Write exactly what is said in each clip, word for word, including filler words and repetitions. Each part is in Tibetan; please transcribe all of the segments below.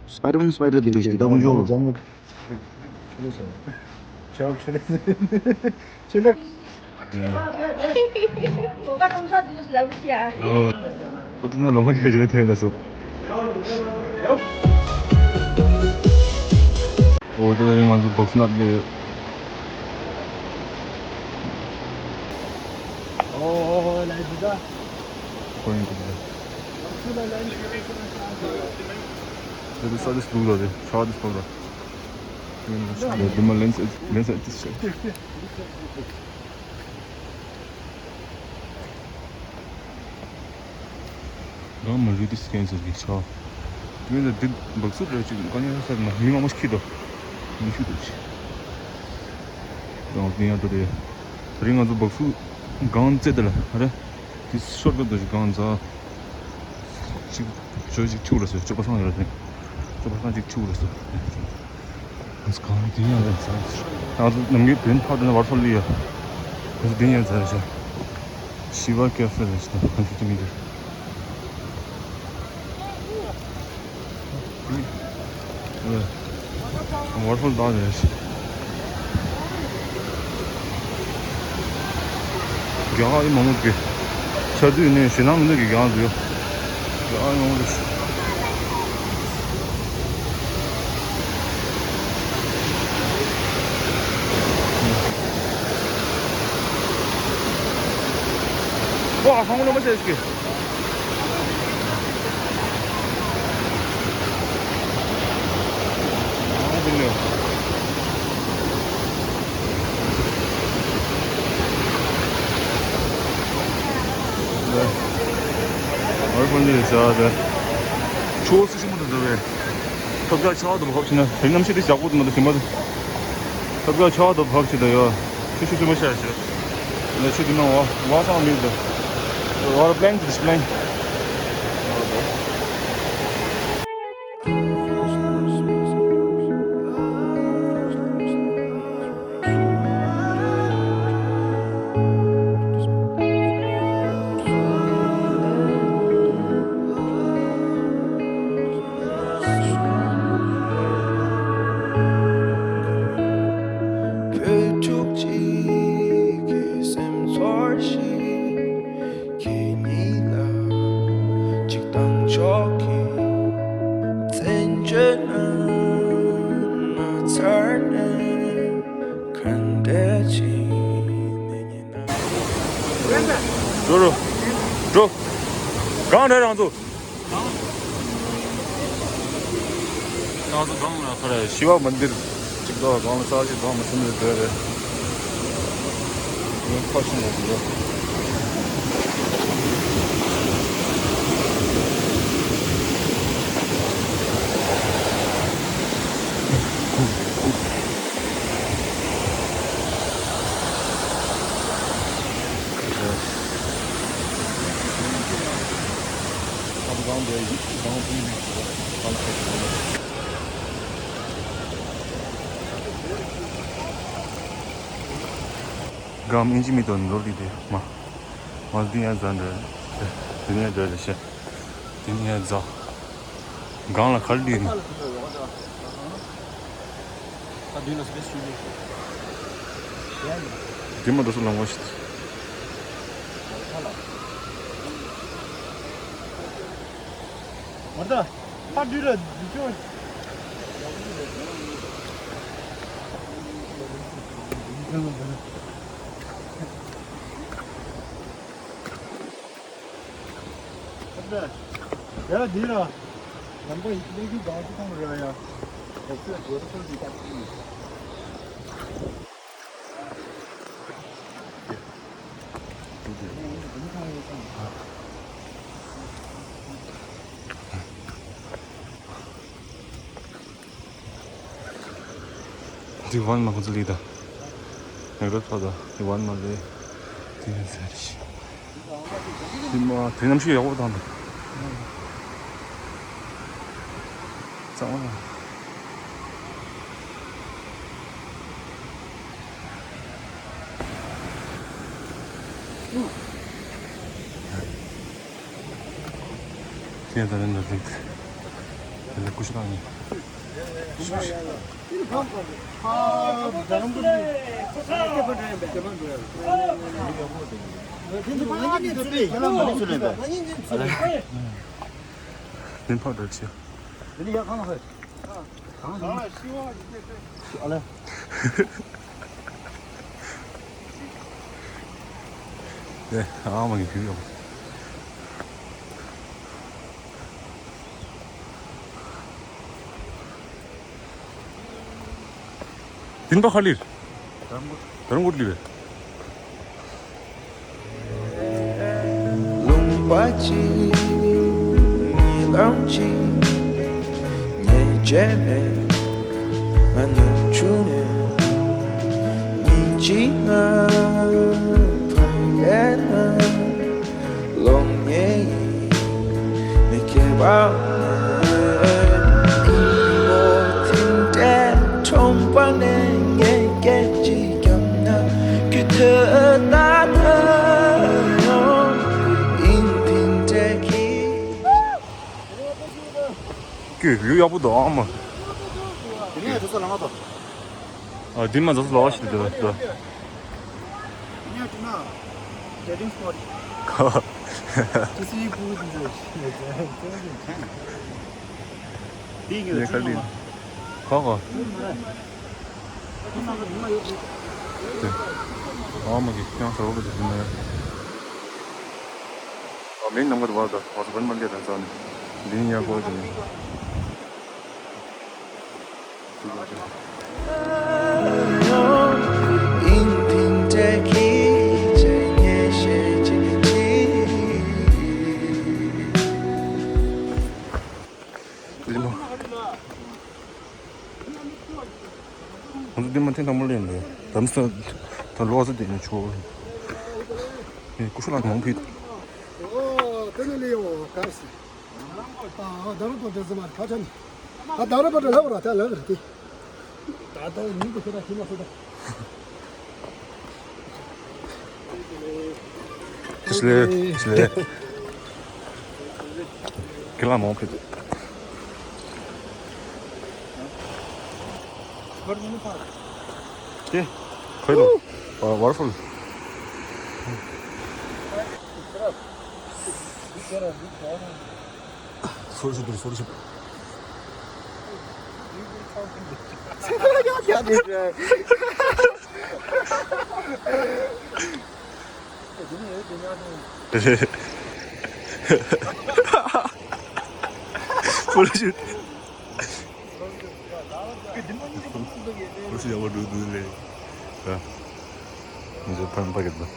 Spider-Man, Spider-Man, གང་མ་རུལ་ཏེ་སྐྱེན་ཟེར་གི་ཆོག་དེ་ནས་འདི་སྦག་སུ་རེ་ཅིག་ག་ཉན་ས་ན་མི་མང་མོ་ཞིག་ཁྱི་དོ། མི་ཤུ་དོ་ཅི། རང་དེ་ཡང་དོ་དེ། དེ་རིང་ང་ཚོ་སྦག་སུ་གང་རྩེ་དེ་ལ་རེ། དེ་ཤོར་ག་དོ་ཅི་གང་ཚ། ཅིག་ཞོ་ཅིག་ཆུ་ལ་སོ་ཅོ་པ་སང་ཡོད་རེད། ཅོ་པ་སང་ཅིག་ཆུ་ལ་སོ། ཨ་ཙི་གང་དེ་ཡང་རེད་ས། ང་ཚོ་ནམ་རྒྱུན་བོད་ཕར་འགྲོ་ན་བར་ཐོ་ལི་ཡ། ཨ་ཙི་དེ་ཡང་ཚ་རེད་ཤག་ཤི་བ་ཀེ་ཧྥེ་རེད་ཤག་ཧན་ཤུ་ཅི་མི་འདུག་ཝ་ཊར་ཕོལ་དག་རེད། རྒྱ་གར་མང་པོ་འདུག་ཆ་དུས་ནས་ཞེད་སྣང་མི་འདུག་གི་རྒྱ་གར་འདུག་རྒྱ་གར་མང་པོ་འདུག་ཨོ་ཨ་ཧོང་ལོ་མ་ཟེར་ཞིག་ཆུ་བོ་སུ་ཞིག་མ་དུ་འཛུལ་བས། ཐབ་ཀ་ཆག་ཏུ་བབས་ཕྱིན་ན་དེ་གནམ་གཤིས་དེ་ཞག་པོ་དུ་མ་དུ་ཞིམ་པ་དུ། ཐབ་ཀ་ཆག་ཏུ་བབས་ཕྱིན་ད་ཡོད། ཆུ་ཤུ་ཤུ་མ་ཤ་ཤ། ལས་ཆུ་དུ་ནང་བ་བ་སང་མིན་དུ། བ་ར་པླེན་དུ་ཤི་པླེན། བོད་ཕྲུག་གཅིག་གི་སེམས་ཚོར་ཞིག་ཁྱེད་གཉིས་ལ་གཅིག་དང་ཕྱོགས་ཀྱི་བཙན་བྱོལ་ནང་མ་ཚར་ནས་ག་འདྲ་ཅིག་ནས་ཉན་ན། འགྲོ་རོ། འགྲོ། གང་རེད་རང་ཚོ། ང་ཚོ་སྒང་ལ་ཁ་ར་ཤི་བ་མན་དིར་གཅིག་དང་སྒང་ལ་ས་གཅིག་སྒང་མ་ཤི་ནས་བསྡད་རེད། ངས་ཁ་ཤི་ནས་བསྡད། སྒང་ཨིན་ཇི་མི་དོན་འགྲོ་དེ་དེ་མ། མ་དེ་ཡང་ཛ་འདྲ། དེ་ཡང་འདྲ་རེད་ཤག་དེ་ཡང་ཛ། སྒང་ལ་གར་དེ་ནི། དེ་མ་འགྲོ་སུ་ལང་བ་ཞིག་མར་ད། ཕར་འདུས་ལ་འདུས་ཆོག་ཡ་འདི་ལ། ལམ་ཁ་ཡིག་ལེགས་ཤོས་གང་ཅི་མཐོང་ར་ཡ། འོ་ཚོད་སྒོར་ཚོད་ཀྱི་ཀ་ཅི། འདི་ཝན་མ་ཁོང་ཚོ་ལི་ད། ངེད་རོ་ཐོ་ད་འདི་ཝན་མ་ལི། དེ་ཡིན་ཟེར་ཞིག་དེ་མ་དེ་གནམ་གཤིས་ཡག་པོ་དང་དུ། གཙང་མ། དེ་ད་ནི་འདི་རེད། དེ་ལ་ཀུ་ཤུ་རང་ཡིན། ལིན་ཕག་འདྲ་ཆེ། ཨ་ལེ། ཨ་མ་གི་ཁྱུ་ཡོང་། དིན་པ་ཁ་ལིར། དར་མགོ་ལི་རེད། ལུང་པ་གཅིག་ཉིན་གང་གཅིག་ཉེ་བྱས་མེད། ང་ནུབ་ཕྱོགས་ནས་མི་གཅིག་ང་ཕ་གིར་ལོག་ངེས་ཡིན། མི་ཁྱད་པར་མེད། ཨིན་པོ་ཐིན་ཏེ་ཁྲོམ་པ་ནས་ངས་སྐད་ཅིག་བརྒྱབ་ན་ཁྱོད་ཐོས་ད་ཐོས་ཡོང་། ཨིན་ཐིན་ཏེ་གི། ཀྱེ་ཡུ་ཡག་པོ་འདུག་ཨ་མ། དེ་ནས་དུ་ས་ལ་མ་དོ། ཨ་དེ་མ་ཟ་ས་ལ་བ་ཞིག་འདུག་འདུག་ཁ། ཁ། ཨ་མ་གི་ཁྱེད་རང་ཚོར་བ་ག་ཚོད་ཟིན་ན། ཨ་མིན་ནམ་མཁའ་དུ་བ་དང་ང་ཚོ་བན་མ་ལེ་དང་ས་ནས་འདི་ཡག་པོ་དེ་ནས། ང་ཚོ་འདི་མ་ཐེངས་དང་པོ་ལེན་རེད། དམ་ས་ད་ལོག་ས་དེ་ནས་ཆོག་ཀུ་ཤུ་ལ་མང་ཕུད། ཨོ་དེ་ནས་ལེའོ་གར་སི། ཨ་ད་རུ་པོ་དེ་ཟི་མ་ཁ་ཆ་ནི། ཨ་ད་རུ་པོ་དེ་ལབ་ར་ད་ལབ་ར་དེ། ད་ད་ཉིན་དུ་ཁོ་ད་ཁྱིམ་ལ་ཁོ་ད། ཤི་ལེ་ཤི་ལེ། ཁྱེད་ལ་མང་ཕུད། ཏེ། ཁོས་ལོ། ཨ་ཝ་ཊར་ཕོལ། སོར་ཞིག་འདུག་སོར་ཞིག་སོར་ཞིག་སོར་ཞིག་ཡག་པོ་འདུག་འདུག་ལེ། ཨ། ང་ཚོ་ཕར་ཕ་གི་འདུག་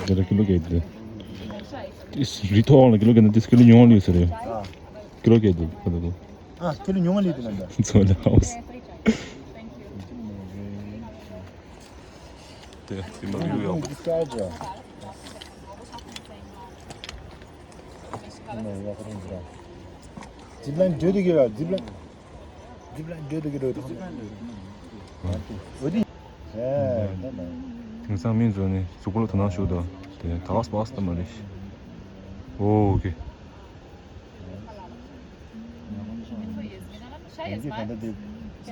འདི་ལ་ཀི་ལོ་བརྒྱད་རེད། ཏིས་རི་ཐོག་ལ་ཀི་ལོ་བརྒྱད་ན་ཏིས་ཀི་ལོ་ཉུང་བ་ལོས་ཟེར་རེད། ཀི་ལོ་བརྒྱད་འདུག་ཁ་ཐུག་ཨ་ཀི་ལོ་ཉུང་བ་ལོས་དེ་ལ་འདྲ། ཚོ་ལ་ཧའོ་སི། དེ་དེ་མ་ཡོད་ཡོད། ཛིབ་ལ་ཡིན་འགྲོ་དེ་གི་ར་ཛིབ་ལ། ཛིབ་ལ་ཡིན་འགྲོ་དེ་གི་ར་ཐང་། འོ་དེ། ཧེ། དེང་སང་མི་ཚོ་ནི་གཟུགས་པོ་ལ་དོ་སྣང་ཞུ་དོ། དེ་ད་བས་པས་ད་མ་རེད། ཨོ་ཀེ། ཡིན་གྱི་ག་འདྲ་དེ། ཨ་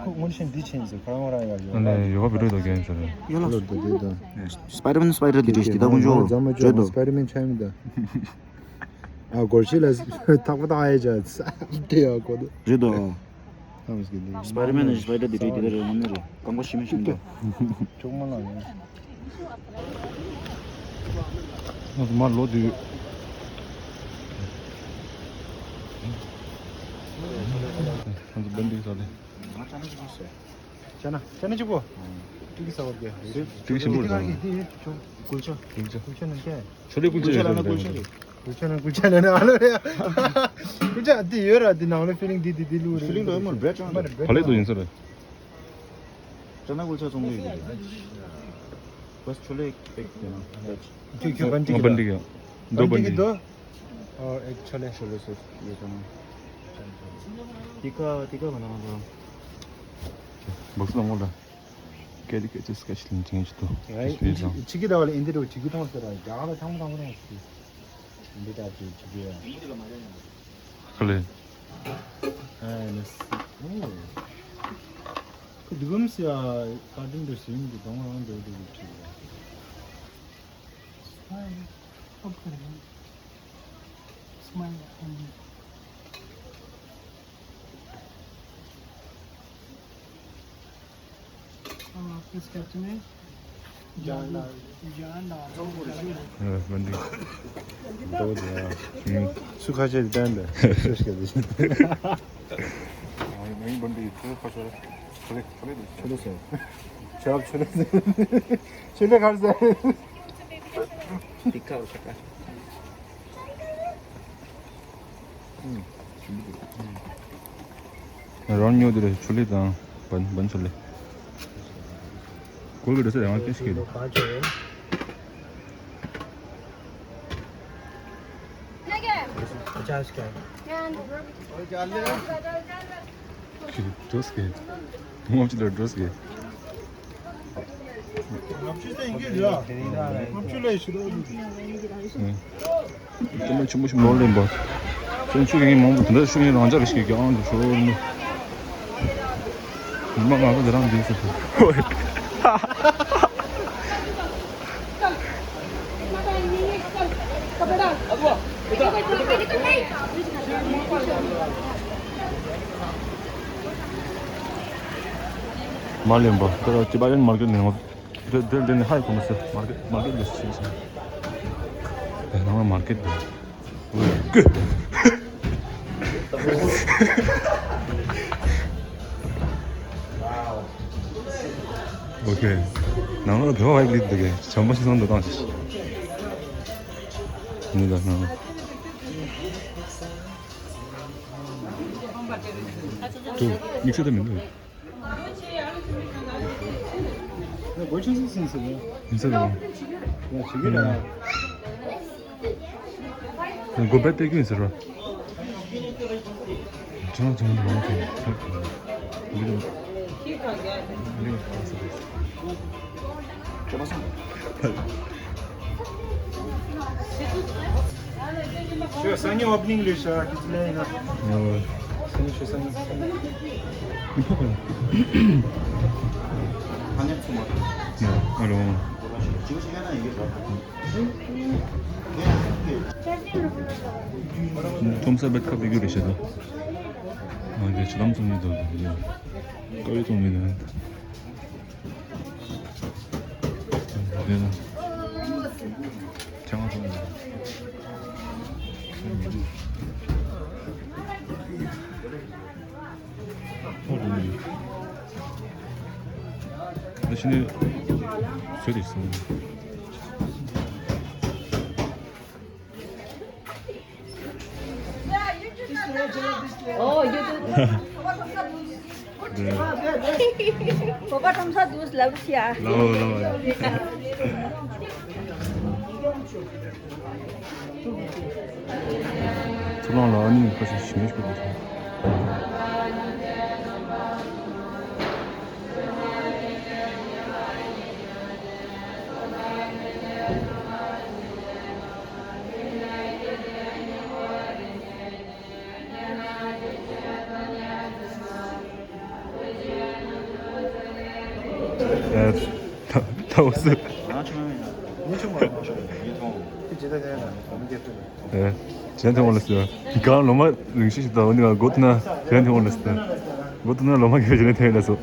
ཁོ་སྔོན་ཆད་འདི་ཆེན་ཟེར་ཁོ་རང་རང་ཡར་ཡོད། ཨ་ནི་ཡོ་ག་བི་ཌིའོ་དང་རྒྱན་ཟེར། ཡོད་ལ་འདི་འདི་དང་། སྤའི་ཌར་མེན་སྤའི་ཌར་འདི་རེད། འདི་ད་ཀུན་ཅོ་རེད་དོ། སྤའི་ཌར་མེན་ཆ་མི་ད། ཨ་སྒོར་ཤི་ལ་ཐག་པ་ཐག་ཨེ་ཅག་དེ་ཡ་གོ་དོ། རེད་དོ། སྤའི་ཌར་མེན་ནི་སྤའི་ཌར་འདི་རེད། འདི་ད་རེད་ངོ་མ་རེད། རྐང་པ་ཤི་མི་ཤི་མི་འདུག་ཅུང་མ་ལ་ཡ། ང་ཚོ་མར་ལོག་དུས། ང་ཚོ་བན་ཏིག་ས་ལེ། ཅ་ན་ཅ་ན་གཅིག་པོ། ཏིག་ས་བར་གྱི། ཏིག་ཞིམ་པོ་རེད། ཏིག་ཏིག་གུལ་ཆ། གུལ་ཆ། གུལ་ཆ་ནང་གས། ཆོ་ལེ་གུལ་ཆ་ཡོད་རེད། གུལ་ཆ་ནང་གུལ་ཆ་ལ་ནི་ཨ་ལོ་རེད། གུལ་ཆ་འདི་ཡོད་ར། འདི་ནང་ལ་ཕི་ལིང་འདི་འདི་འདི་ལུག་རེད། ཕི་ལིང་ལོ་མར་བྲེད་ཅང་རེད། བ་ལེ་དུ་ཡིན་ས་རེད། ཅ་ན་གུལ་ཆ་ཚོང་གི་ཡོད་རེད། བས་ཆོ་ལེ་པེག་དེ་ན་ལེ། ཁྱོད་ཁྱོད་བན་ཏིག་བན་ཏིག་ཡོད། འདོ་བན་ཏིག་འདོ། ཨོ་ཨེག་ཆོ་ལེ། ཆོ་ལེ་སོ་ཡེ་ཀ་ན། ཏི་ཀ་ཏི་ཀ་མ་ན་མ་ན། བག་སུ་ལ་ངོ་ལ། སྐད་ཆ་སྐད་ཆ་སྐད་ཆ་ལིང་ཆེན་ཞིག་ཏུ། ཆི་ཆི་གི་ད་བ་ལ་ཨིན་དི་རུ་ཆི་གི་ཐོང་ཟེར་ར། རྒྱ་གར་ལ་ཐང་མ་ཐང་མ་ཐང་ཆི་གི། ཨིན་དི་ད་ཆི་ཆི་གི་ཡ། ཧ་ལེ། ཨ་ནི་སི་ཨོ། ཁོ་དུ་བམ་སི་ཡ་ཀ་ཏིང་དུ་སིང་གི་དོང་རང་དུ་དུ་ཆི་གི་ཡ། Smile. Open. Smile. Uh, please catch me. Jana. Jana. ཡ་བན་ཏིག་འདོ་དེ་ཡ། སུ་ཁ་ཆེ་ལྟན་པས་སུ་ཤེས་དེ། ཨ་ཡིན་བན་ཏིག་ཁ་ཆེ་ཁ་ཆེ་ཁ་ཆེ་ཁ་ཆེ་ཁ་ཆེ། ཆོས་ལ་ཆོས་ལ་ཆོས་ལ་གར་ཟེར། ཏི་ཀ་ཨོ་ཆ་ཀ། རང་ཉོ་དེ་རེད། ཆོ་ལེ་དང་བན་བན་ཆོ་ལེ། གོལ་གི་འདྲ་ས་རང་སྐད་ཤིག་གི། पचास का है। འགྲོ་སྐད། ངོ་ཅི་ལ་འགྲོ་སྐད། ངོ་ཅི་ལ་ཤི་རོ། ཨུམ། ཅོ་མ་ཆུ་མོ་ཞིག་ལོག་ལེན་པ། ཁྱོད་ཆུ་ཡིན་མང་པོ་དེ་འདྲ་ཤུ་ཡིན་རང་ཅག་རེ་ཞིག་གི་ཨང་དུ་ཤོར་ནི། མི་མ་ང་ཚོ་དེ་རང་འདུག་ཟེར། མ་ལེན་པ། དེ་ལ་ཅི་པ་ཡན་མར་ཀེ་ནས་འོང་། དེ་དེ་དེ་ནས་ཧ་ཡི་གོ་མ་སེ། མར་ཀེ་མར་ཀེ་ལས་སེ་སེ། དེ་ནང་ལ་མར་ཀེ་དེ། ཨོ་ཁེ། ནང་ལོགས་བེ་བ་ཡིག་ལི་འདུག་གས། བྱམས་པོ་ཞིག་སོང་འདུག་སྟངས་ཤིག་ནི་ད་ནང་། དུ་མིག་ཆུ་དེ་མི་འདུག་ཡིན་ས་རེད། དགོན་པའི་སྟེགས་ཀྱི་ཡིན་ཟེར་བ། ཅང་ཅང་མང་ཅང་ཚགས་ཀྱི་ཡིན། ཞོ་སང་ཉིན་ཨོ་པ་ནིང་རེད་ཤག་ཁྱེད་ཚོ་ལེན་ཡིན་ན། ཨོ། སང་ཉིན་ཞོ་སང་ཉིན། ཨི་ཕོ་ཁ་ལ། ཨ་ནེ་ཚུ་མ། ཨ་རོ། ཁྲོམ་ས་བེད་ཁ་བེད་རྒྱུ་རེད་ཤག་ད། ང་གི་ཆུ་དམ་ཚོང་ཡིན་དང་ཀ་བའི་ཚོང་ཡིན་དང་། དེ་ན་ཆང་ཚོང་ཡིན་དང་། ད་ཕྱི་ནས་བཟོས་ཏེ་སོང་། ཨོ་ཡོད་དོ། བོད་པ་ཁྲོམ་ས་འདུག་ལབ་ཤག་ལའོ་ལའོ་ལའོ། ཚུར་ལོང་ལ་ཨ་ནི་ཁ་ཤས་ཞིམ་ཞིག་འདུག་ཨ། ད་ད་འོ་སི། ཨེ། ཇན་ཐོང་ལ་སི། གང་ལོ་མ་རིང་ཤི་ཞིག་ད་འོ་ནི་ག་གོ་ཏུ་ན་ཇན་ཐོང་ལ་སི། གོ་ཏུ་ན་ལོ་མ་གི་ཇན་ཐོང་ལ་སོ།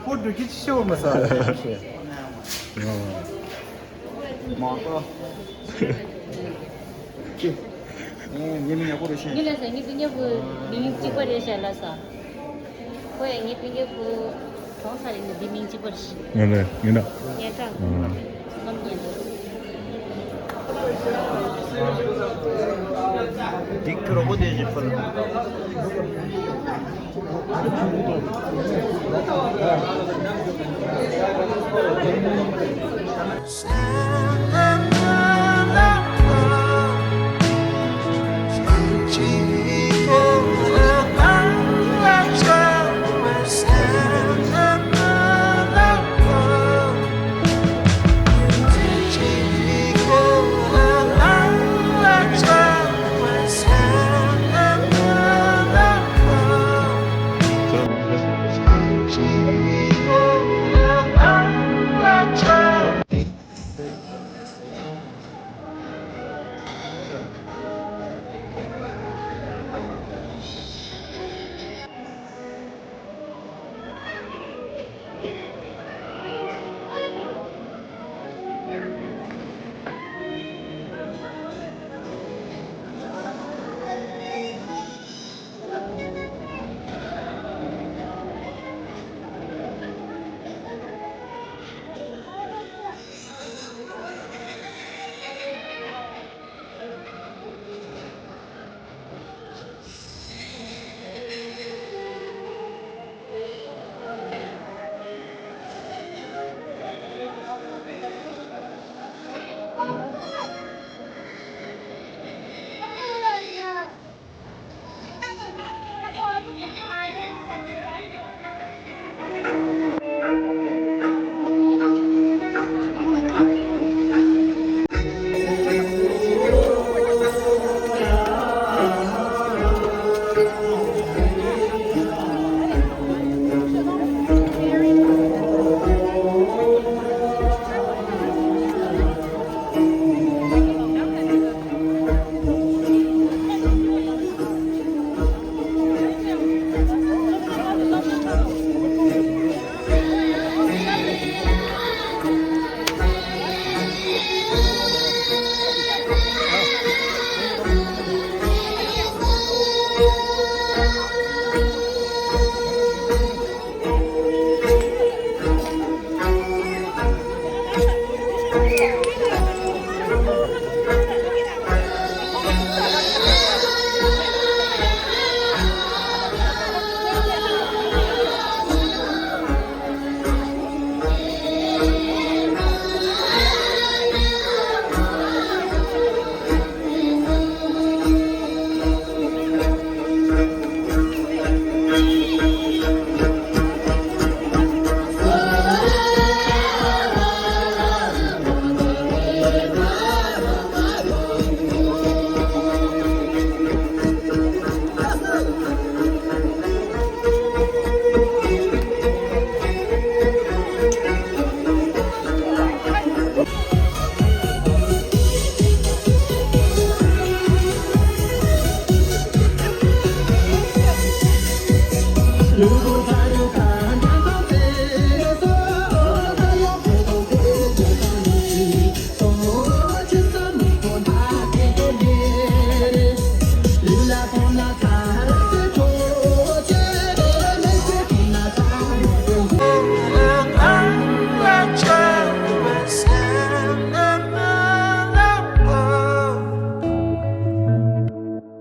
སཔོར་ཊི་འགྲོ་གི་ཅི་ཤེས་བ་མ་ས། མ་ག་ཨེ། ངའི་མིང་ཡག་པོ་རེད་ཤེས། ངའི་ལས་ས་ངའི་སྤུན་ཀྱག་བུ་མིང་གཅིག་པ་རེད་ཤག་ལ་ས། ཁོ་ཡང་ངའི་སྤུན་ཀྱག་བུ་གྲོངས་ཚར་ཡིན་ནི་འདི་མིང་གཅིག་པ་རེད་ཤག་ངན་ལ་ངན་ལ། ངན་གྲངས། ཨ། སོམ་ཉི། འདི་ཁྱོད་རོགས་པོ་དེ་བཞིན་ཕུལ།